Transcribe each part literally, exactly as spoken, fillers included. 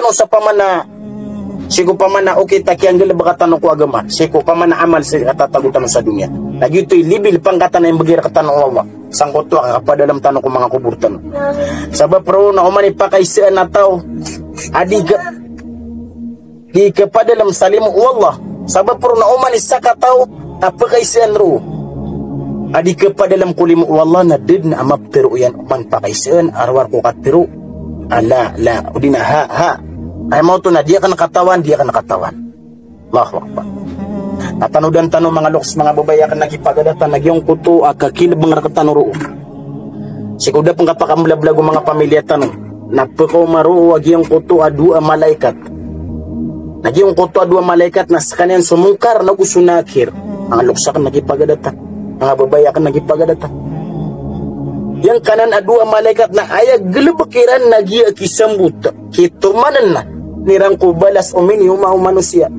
tano sa pamana, sii ko pamana okit a kiyanggalebeka tano ko agama, sii ko pamana amal sii katatago tano sa doniya. Na giyoto i libil pangkatan a imbegay rektano o Allah sangkoto a kapadalem tano ko manga kobor tano. Sabap roo na oman i pakaisaan a taw a di ke, di kepadalem sa limo o Allah. Sabap roo na oman i sakataw a pakaisaan roo a di kepadalem ko limo o Allah, na da den a mapetero iyan oman pakaisaan a rowar ko katero a la, la, odi na ha, ha. Aya maoto na di aken katawan, di aken katawan. Allahu Akbar. Na tanodan tano manga loks, manga babay aken a kipagadatan, na giyangkoto a kakilebeng rektano roo sii ko da pen kapakambelabelag o manga pamiliya tano, na pekaoma roo a giyangkoto a dowa a malaikat. Na giyangkoto a dowa a malaikat na sekaniyan so Mungkar nago so Nakir. Manga loks aken a kipagadatan, manga babay aken a kipagadatan. Giyangkanan a dowa a malaikat na aya galebek iran na giya kisambot, kitomanen iran ko balas o miniona o manosiya.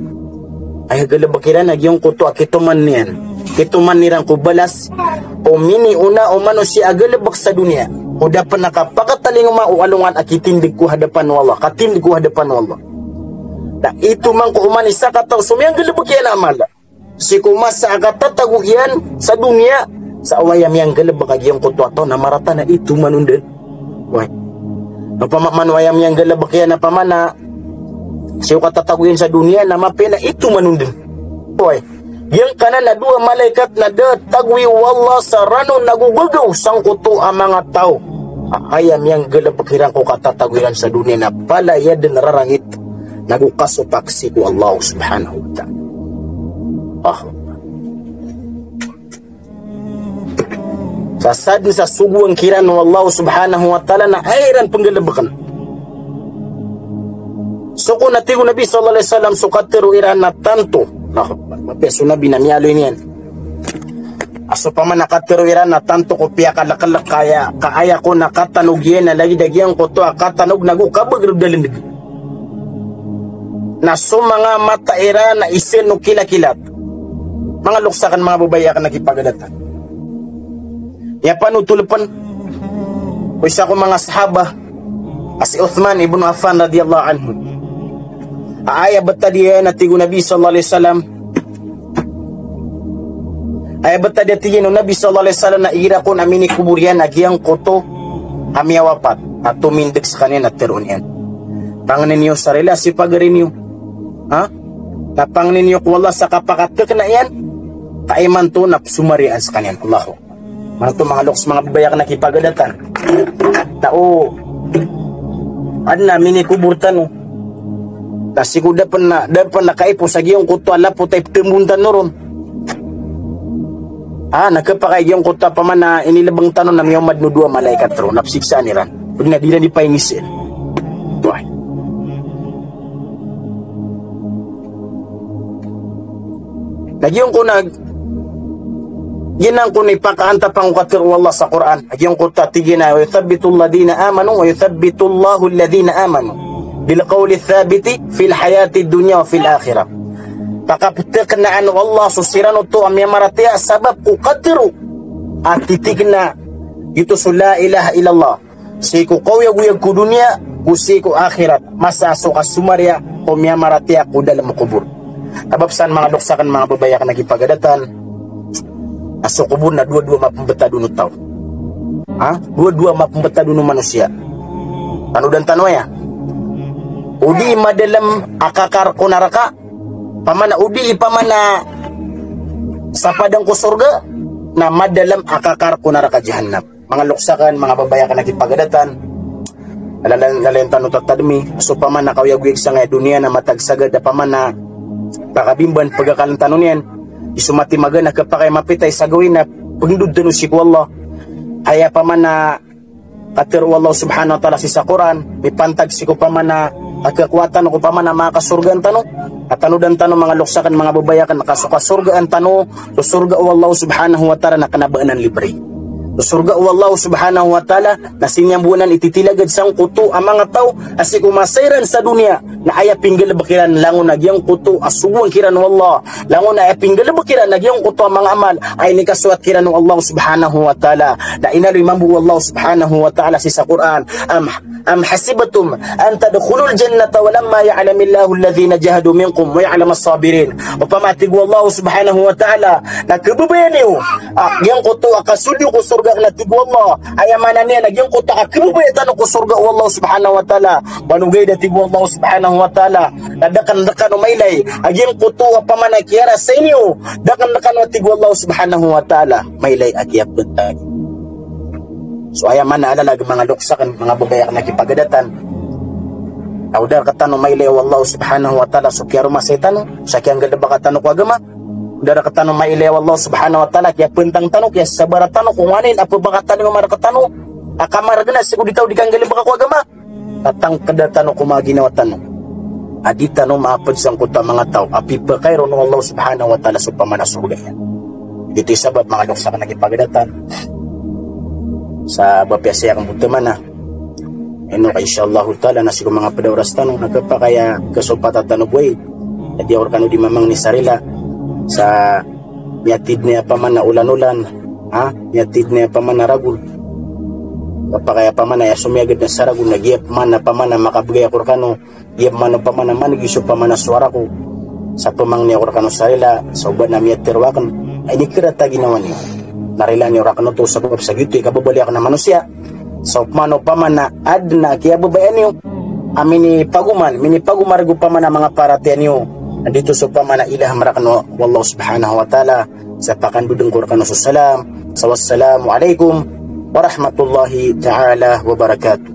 Aya galebek iran a giyangkoto a kitoman iyan, kitoman iran ko balas o miniona o manosiya a galebek sa doniya. O da pen a kapakatalingoma o alongan a kitindeg ko hadapan o Allah, katindeg ko hadapan o Allah. Na itoman ko oman i sakataw so miyanggalebek iyan a amal sii ko masa a katatago iyan sa doniya, sa oway a miyanggalebek a giyangkoto a taw na marata na itoman on den. Oway. Opama man oway a miyanggalebek iyan a pamana sii ko katatago iyan sa doniya na mapiya na itoman on den. Oway. Giyangkanan a dowa a malaikat na da tagoi o Allah sa ranon ago gagaw sangkoto a manga taw a aya miyanggalebek iran ko katatago iran sa doniya na palaya den rarangit nago kasopak sii ko Allah subhanahu wa ta'ala. Ah. Sa sadn sa sogoan kiran o Allah subhanahu wa ta'ala na aya iran penggalebeken. So kon a tig o Nabi sallallahu alaihi wasallam so katero iran na tanto. Allahu Akbar. Mapiya so Nabi na miyaaloy niyan a so pamana katero iran na tanto ko piyakalekelek ka aya, ka aya ko na katanog iyan na lagid a giyangkoto a katanog nago kabeger o dalendeg. Na so manga mata iran na isen o kilakilat. Manga loks aken, manga babay aken a kipagadatan. Aya panotolen ko isa ko manga sahaba a si Uthman ibn Affan radiyallahu anhu. A aya betad iyan a tig o Nabi sallallahu alaihi wasallam. Aya betad iyan a tig iyan o Nabi sallallahu alaihi wasallam na igira kon a minikobor iyan a giyangkoto a miyawapat a tomindeg sekaniyan a teroon iyan. Pangnin iyo sa rila si pagari niyo. Ha? Na pangnin iyo ko Allah sa kapakatekna iyan. Ka imanto na pesomariyaan sekaniyan. Allahu Akbar. Imanto manga loks, manga babay aken a kipagadatan. Na o aden a minikobor tano. Na sii ko da pen a, da pen a kaipo sa giyangkoto a lapot a ipetembon tano ron. Ah, na kepakay giyangkoto a pamana inilebeng tano na miyaoma den o dowa a malaikat ron, na pesiksaan iran. Odi na di iran di painisen. Oway. Na giyangkoto na, giyanan kon i pakaantapan ko katero o Allah sa Qur'an. Na giyangkoto a tig iyan a, "Wa yuthabbitulladhina amanu, wa yuthabbitullahu alladhina amanu bil qawli thabiti fil hayatid dunya wa fil akhirah." Pakapeteknaan o Allah so siran oto a miyamaratiyaya sabap ko katero a titikna giyoto so la ilaha illallah. Sii ko kaoyagoyag ko doniya, go sii ko akhirat. Masa so kasomariya ko miyamaratiyaya ko dalem kobor. Sabap san manga loks aken, manga babay aken a kipagadatan, a so kobor na dowa-dowa mapembetad on o taw. Ha? Dowa-dowa mapembetad on o manosiya. Tanodan tano aya. O di madalem a kakar ko naraka, pamana o di pamana sapadan ko sorga, na madalem a kakar ko naraka jahannam. Manga loks aken, manga babay aken a kipagadatan. Lalayon, lalayon tano tatadmi so pamana kaoyagoyag sangkaya doniya na matag sagad a pamana pakabimban pagakalen tano niyan. Di so mati magana kepakay mapita i sa gawii na pengdod tano sii ko Allah. Aya pamana katero o Allah subhanahu wa ta'ala sii sa Qur'an, mipantag sii ko pamana a kekowatan ko pamana makasorgaan tano. A tanodan tano manga loks aken, manga babay aken, ka so kasorgaan tano so sorga o Allah subhanahu wa ta'ala na kena ba anan libre. Sorga o Allah subhanahu wa ta'ala, na sii niyan bo anan ititilagad sangkoto a manga taw a sii ko masa iran sa doniya, na aya pinggalebek iran langon a giyangkoto a sogoan kiran o Allah, langon a aya pinggalebek iran a giyangkoto a manga amal a inikasowat kiran o Allah subhanahu wa ta'ala. Na inaloy mambo o Allah subhanahu wa ta'ala sii sa Qur'an, am, am hasibtum an tadkhulul jannata wa lamma ya'lamillahu alladhina jahadu minkum wa ya'lamas sabirin. Opama, tig o Allah subhanahu wa ta'ala, na khababayaan iyo a giyangkoto a kasold iyo ko sorga, na tig o Allah, aya maana niyan na giyangkoto a khababaya tano ko sorga o Allah subhanahu wa ta'ala. Panogaid a tig o Allah subhanahu wa ta'ala, na da ken rekano mailay a giyangkoto a pamana kiyarasay niyo, da ken rekano, a tig o Allah subhanahu wa ta'ala, mailay a kiyapentang. So aya maana a lalag, manga lokes aken, manga babay aken a kipagadatan, a o da rekatano mailay o Allah subhanahu wa ta'ala so kiyaromasay tano sa kiyanggalebeka tano ko agama. Da rekatano mailay o Allah subhanahu wa ta'ala kiyapentang tano, kiyasabara tano ko nganin a pebakatan iyo marekatano a kamaregen a sii ko di taw di kanggalebeka ko agama. Tatangkeda tano ko manga ginawa tano a di tano maaped sangkoto a manga taw a pipekairon o Allah subhanahu wa ta'ala so pamana sorga iyan. Ito i sabap, manga lokes aken a kipagadatan, sa bapiya saya kembotemana. Ino ka, insha Allahu ta'ala, na sii ko manga peda oras tano na kepakay a kesopata tano bo ai. Jadi ako rekano di mamangni sa rila sa miyatid niyan pamana olan-olan, ha? Miyatid niyan pamana ragon. Kepakay a pamana aya somiyaged na sa ragon na giya pamana, pamana makabegay ako rekano, giya pamana, pamana manegi so pamana sowara ko sa pemangni ako rekano sa rila, sa oba na miyatero aken a inikerata ginawa niyo. Na rila niyo rekano to sabap sa giyoto i kababaloy aken a manosiya. Sa opama na, opama na aden a kiyababayaan iyo a minipagoman, minipagoman rego pamana manga paratiyaya niyo, na di to so pamana ilaham rekano o Allah subhanahu wa ta'ala. Sa pakandodeng ko rekano so salam. Sa wassalamu alaikum warahmatullahi ta'ala wabarakatuh.